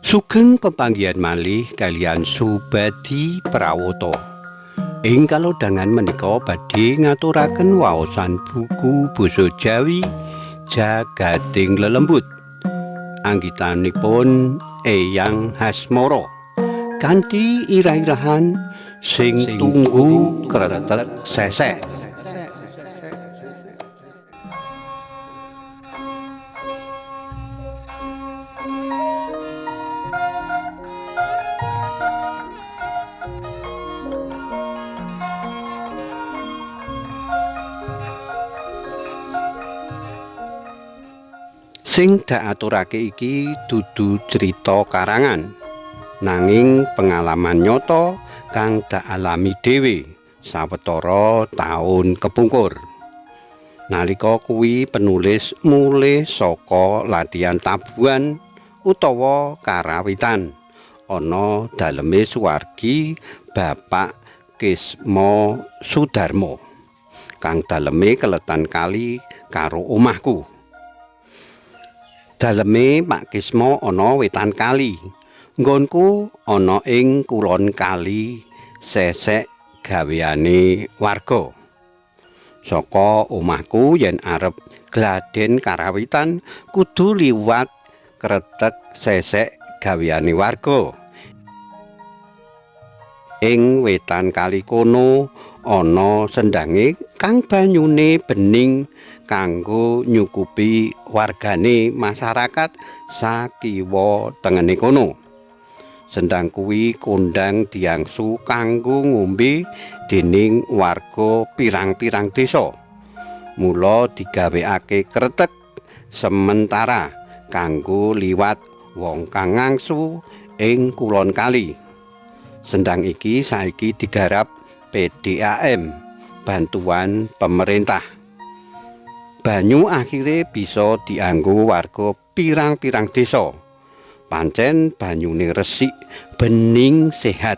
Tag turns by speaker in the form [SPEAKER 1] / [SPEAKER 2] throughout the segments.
[SPEAKER 1] Sugeng pepanggihan malih kaliyan Subadi Prawata. Ing kalodhangan menika badhe ngaturaken waosan buku basa Jawi Jagating Lelembut. Anggitanipun Eyang Hasmara. Kanthi irah-irahan sing tunggu kretek sesek. Sing daaturake iki dudu crita karangan, nanging pengalaman nyata kang daalami dhewe sawetara taun kepungkur. Nalika kuwi penulis mulih saka latihan tabuhan utawa karawitan ana daleme suwargi Bapak Kismo Sudarmo kang daleme keletan kali karo omahku. Daleme Pak Kismo ana wetan kali. Nggonku ana ing kulon kali sesek gaweane warga. Saka omahku yen arep gladen karawitan kudu liwat kretek sesek gaweane warga. Ing wetan kali kono ana sendange kang banyune bening kanggo nyukupi wargane masyarakat sakiwa tengene kono. Sendang kuwi kondang diangsu kanggo ngombe dening warga pirang-pirang desa. Mula digawekake kretek sementara kanggo liwat wong kang ngangsu ing kulon kali. Sendang iki saiki digarap PDAM, bantuan pemerintah. Banyu akhire bisa dianggo warga pirang-pirang desa. Pancen banyune resik, bening, sehat.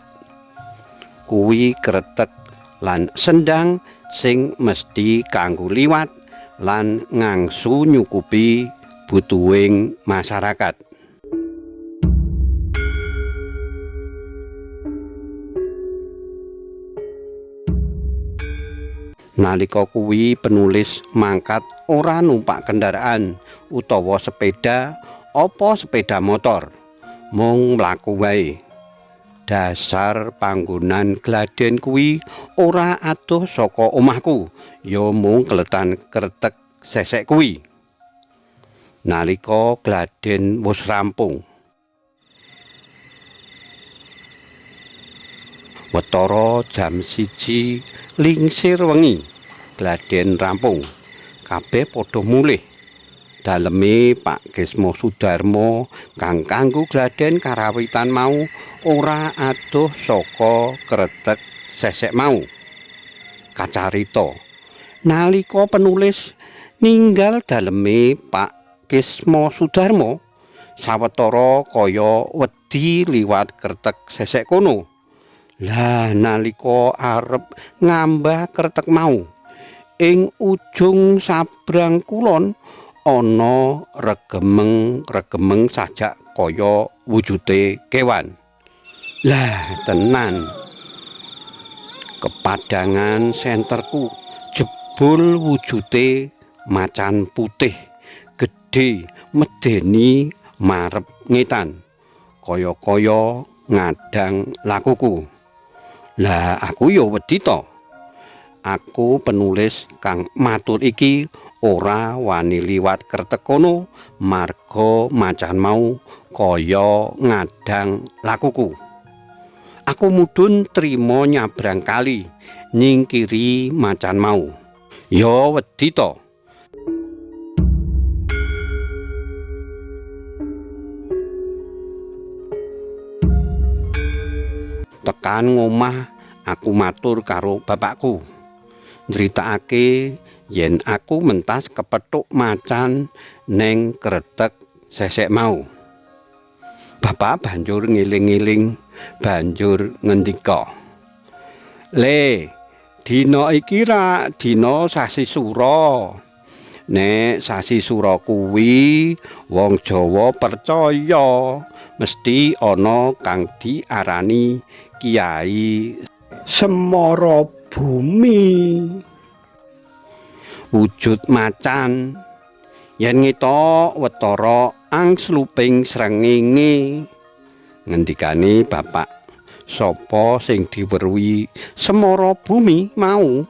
[SPEAKER 1] Kuwi kretek lan sendang sing mesti kanggo liwat lan ngangsu nyukupi butuhing masyarakat. Nalika kuwi penulis mangkat ora numpak kendaraan utawa sepeda apa sepeda motor, mung mlaku wae. Dasar panggonan gladen kuwi ora adoh saka omahku, ya mung keletan kretek sesek kuwi. Nalika gladen wis rampung, wetara jam 1 lingsir wengi, gladen rampung, kabeh padha mulih. Daleme Pak Kismo Sudarmo kang kanggo gladen karawitan mau ora adoh saka kretek sesek mau. Kacarita, nalika penulis ninggal daleme Pak Kismo Sudarmo, sawetara kaya wedi liwat kretek sesek kono. Lah nalika arep ngambah kretek mau, ing ujung sabrang kulon ana regemeng-regemeng sajak kaya wujude kewan. Lah tenan, kepadangan senterku jebul wujude macan putih gedhe medeni marep ngetan, kaya-kaya ngadang lakuku. Lah aku ya wedi to. Aku penulis kang matur iki ora wani liwat kretek kono marga macan mau kaya ngadang lakuku. Aku mudhun trima nyabrang kali nyingkiri macan mau. Ya wedi to. Tekan ngomah aku matur karo bapakku, nyritakake yen aku mentas kepethuk macan neng kretek sesek mau. Bapak banjur ngiling-ngiling, banjur ngendika, "Le, dina iki ra dina sasi sura. Nek sasi sura kuwi wong Jawa percaya mesti ana kang diarani Kiai
[SPEAKER 2] Semara Bumi.
[SPEAKER 1] Wujud macan. Yen ngetok wetara angsluping srengenge. Ngendikane bapak, sapa sing diweruhi Semara Bumi mau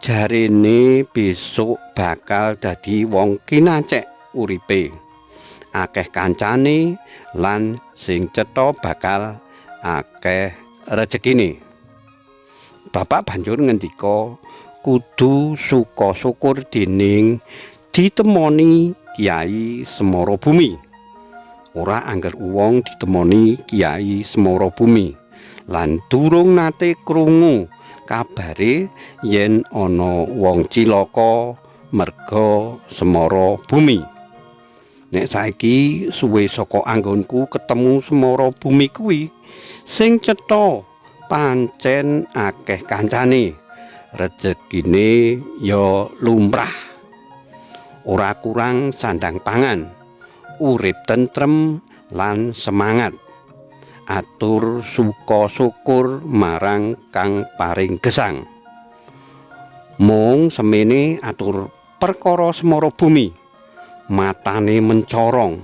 [SPEAKER 1] jarene besok bakal dadi wong kinacek uripe, akeh kancane lan sing cetha bakal akeh rejekine. Bapak banjur ngendika kudu suka syukur dening ditemoni Kiai Semara Bumi. Ora angger wong ditemoni Kiai Semara Bumi lan durung nate krungu kabare yen ana wong cilaka merga Semara Bumi. Nek saiki suwe saka anggonku ketemu Semara Bumi kuwi sing cetha pancen akeh kancane, rejekine ya lumrah, ora kurang sandang pangan, urip tentrem lan semangat. Atur suka syukur marang kang paring gesang. Mung semene atur perkara Semara Bumi, matane mencorong,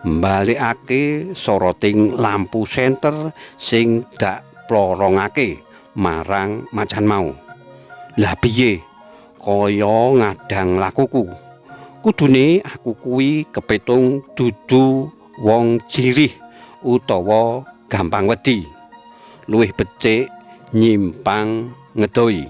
[SPEAKER 1] mbalekake soroting lampu senter sing dak plorongake marang macan mau. Lah piye? Kaya ngadang lakuku. Kudune aku kuwi kepetung dudu wong jirih utawa gampang wedi. Luwih becik nyimpang ngedoi.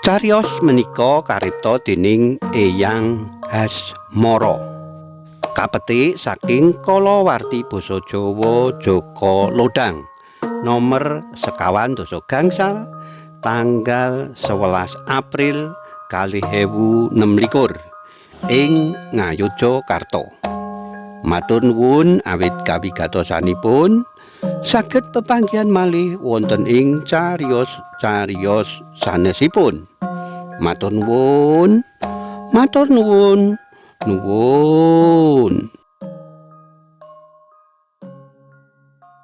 [SPEAKER 1] Cariyos menika karipta dening Eyang Hasmara. Kapetik saking kalawarti basa Jawa Jaka Lodhang nomer 25 tanggal 11 April 2026 ing Ngayogyakarta. Matur nuwun awit kawigatosanipun, saged pepanggihan malih wonten ing cariyos-cariyos sanesipun. Matur nuwun, matur nuwun, nuwun.